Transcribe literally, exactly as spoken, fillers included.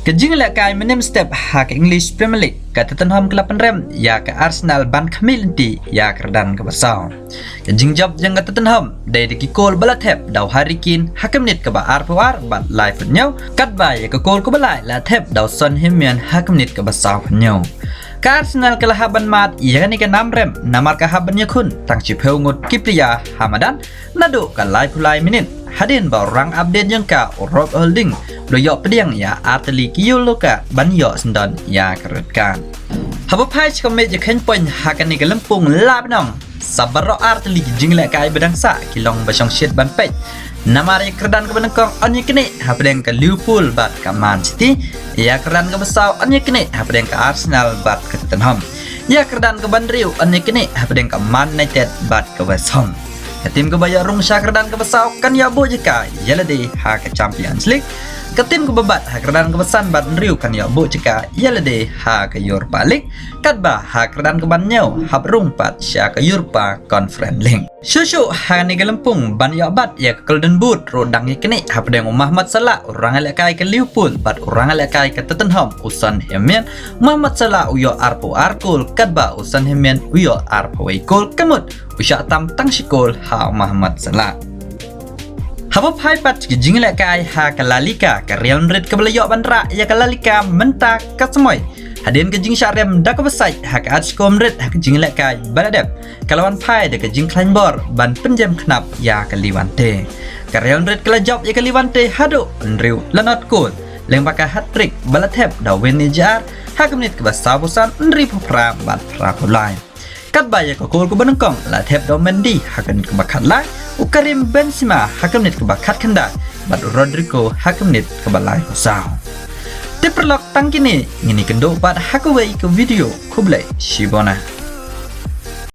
Ka jinglehkai mynnin step ha ka English Premier League, ka Tottenham ka la pynrem ïa ka Arsenal ban khmih lynti ïa ka rdan kaba saw. Ka jingjop jong ka Tottenham dei da ki kol ba la thep da u Harry Kane ha ka minit kaba arphew ar bad laiphew hynñiew, katba ïa ka kol kaba lai la thep da u Son Heung-min ha ka minit kaba sawphew hynñiew. Ka Arsenal ka la hap ban mad ïa kane ka nam rem namar ka hap ban ïakhun tang shiphew ngut ki player ha madan naduh ka laiphew lai minit, hadien ba u rang update jong ka, u Rob Holding, u la ïoh pdiang ïa ar tylli ki yellow card ban ïoh syndon ïa ka red card. Haba phai sha ka mej ïakheiñ point ha kane ka lympung, la bynong sa baroh ar tylli ki jinglehkai ba dang sah ki long ba shong shit ban peit. Namar ïa ka kyrdan kaba nyngkong yn ïaknieh hapdeng ka Liverpool bad ka Man City, ïa ka kyrdan kaba saw yn ïaknieh hapdeng ka Arsenal bad ka Tottenham, ïa ka kyrdan kaba hynriew yn ïaknieh hapdeng ka Man United bad ka West Ham. Ka tim kaba ïoh rung sha ka kyrdan kaba saw kan ïoh buh jaka ïa lade ha ka Champions League. Ka tim kaba bat ha ka kyrdan kaba san bad hynriew kan ïoh buh jaka ïa lade ha ka Europa League, katba ha ka kyrdan kaba hynñiew hap rung pat sha ka Europa Conference League. Shuh shuh ha kane ka lympung ban ïoh bat ïa ka Golden Boot ruh dang ïaknieh hapdeng u Mohamed Salah, u rangïalehkai ka Liverpool, bad u rangïalehkai ka Tottenham, u Son Heung-min. U Mohamed Salah u ïoh arphew ar kol, katba u Son Heung-min u ïoh arphew wei kol. Ka mut u shah tam tang shi kol ha u Mohamed Salah. Haba phai pat ki jinglehkai ha ka La Liga, ka Real Madrid kaba la ïoh ban rah ïa ka La Liga mynta ka sngi, hadien ka jingshah rem da kaba sait ha ka Atletico Madrid ha ka jinglehkai ba la dep, ka la wan phai da ka jingkhlaiñ bor ban pynjem khnap ïa ka Levante. Ka Real Madrid ka la jop ïa ka Levante haduh hynriew la nod kol, lyngba ka hat-trick ba la thep da u Willian Jr ha ka minit kaba sawphew san, hynriewphew phra bad phraphew lai. Katba ïa ka kol kaba nyngkong la thep da u Mendy ha ka minit kaba khatlai, u Karim Benzema ha ka minit kaba khatkhyndai, bad u Rodrygo ha ka minit kaba laiphew saw. Te paralok, tang kine ngin ïakynduh pat ha kawei ka video. Khublei shibun.